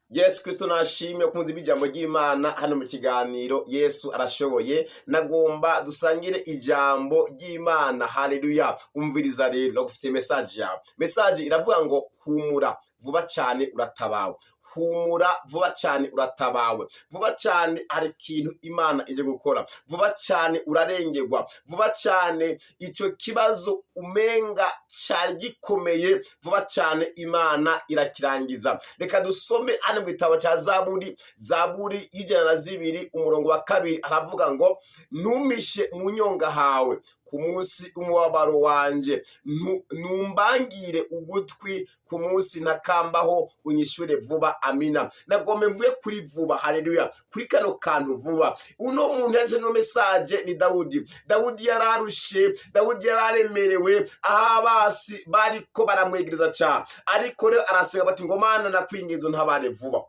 Yesu Kristo nashimwe. Kunze ijambo ry'Imana hano mu kiganiro Yesu Arashoboye, nagomba dusangire ijambo ry'Imana. Haleluya! Umviriza rero, ndagufitiye message yawe. Message iravuga ngo: "Humura, vuba cyane uratabawe." Humura, vuba cyane uratabawe. Vuba cyane hari ikintu Imana ije gukora. Vuba cyane urarengerwa. Vuba cyane icyo kibazo umenga cyari gikomeye, vuba cyane Imana irakirangiza. Reka dusome hano mu gitabo cya Zaburi, Zaburi y'102, umurongo wa 2, aravuga ngo: "Ntumishe mu nyonga hawe ku munsi w'umubabaro wanje, ntumbangire ugutwi ku munsi ntakambaho, unyishure vuba." Amina. Nagombe mvuye kuri vuba. Haleluya! Kuri kano kantu vuba. Uno muntu yanditse no message ni Dawudi. Dawudi yararushe, Dawudi yararemerewe, aho abasi bariko baramwegereza cyane, ariko rero arasenga bati ngo: "Mana, nakwinginze untabare vuba."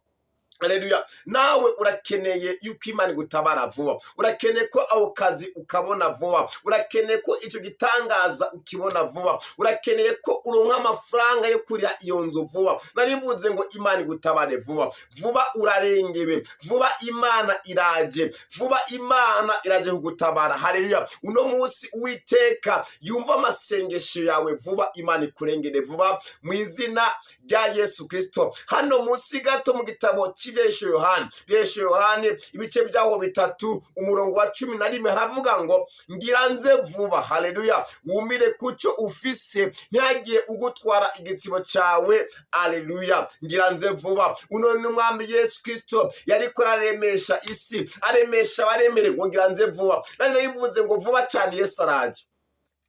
Haleluya! Nawe urakeneye yuko Imana igutabara vuba. Urakeneye ko ako kazi ukabona vuba. Urakeneye ko icyo gitangaza ukibona vuba. Urakeneye ko uronka amafaranga yo kuriha iyo nzu vuba. Nari mvuze ngo Imana igutabare vuba. Vuba urarengewe, vuba Imana iraje, vuba Imana iraje kugutabara. Haleluya! Uno munsi Uwiteka yumva amasengesho yawe vuba, Imana ikurengere vuba mu izina rya Yesu Kristo. Hano munsi gato mu gitabo cy'Ibesho Yohani, Ibesho Yohani, ibice byaho 3, umurongo wa 11, haravuga ngo: "Ngira nze vuba." Haleluya! "Wumire kucyo ufise, ntihagire ugutwara igitsibo cyawe." Aleluya! Ngira nze vuba. Uno ni Umwami Yesu Kristo yariko araremesha isi, aremesha abaremere ngo: "Ngira nze vuba." Nari mvuze ngo vuba cyane Yesu araje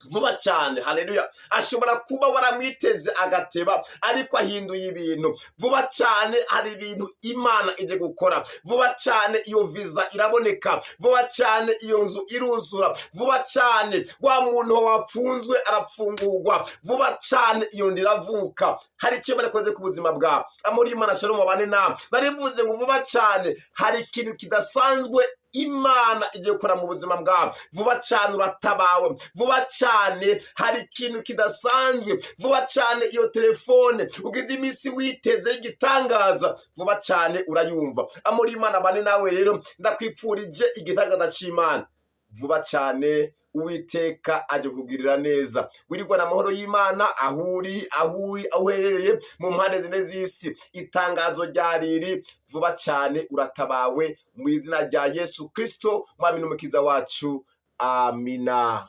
vuba cyane. Haleluya! Ashobora kuba waramwiteze agateba, ariko ahinduye ibintu vuba cyane. Hari ibintu Imana ije gukora vuba cyane. Iyo viza iraboneka vuba cyane, iyo nzu iruzura vuba cyane, wa muntu wapfunzwe arapfungurwa vuba cyane, iyo nda iravuka. Hari icyo barakoze ku buzima bwawe. Amahoro y'Imana, shalom, abane nawe. Nari mvuze ngo vuba cyane hari ikintu kidasanzwe Imana igiye gukora mu buzima bwawe. Vuba cyane uratabawe. Vuba cyane hari ikintu kidasanzwe. Vuba cyane iyo telefone ugize iminsi witeze y'igitangaza, vuba cyane urayumva. Amahoro y'Imana abane nawe. Rero ndakwipfurije igitangaza cy'Imana vuba cyane. Uwiteka ajya kugirira neza. Wirirwa amahoro y'Imana aho uri, aho uri, aho uherereye mu mpande zine z'isi. Itangazo rya riri: vuba cyane uratabawe mu izina rya Yesu Kristo, Mwami n'Umukiza wacu. Amina.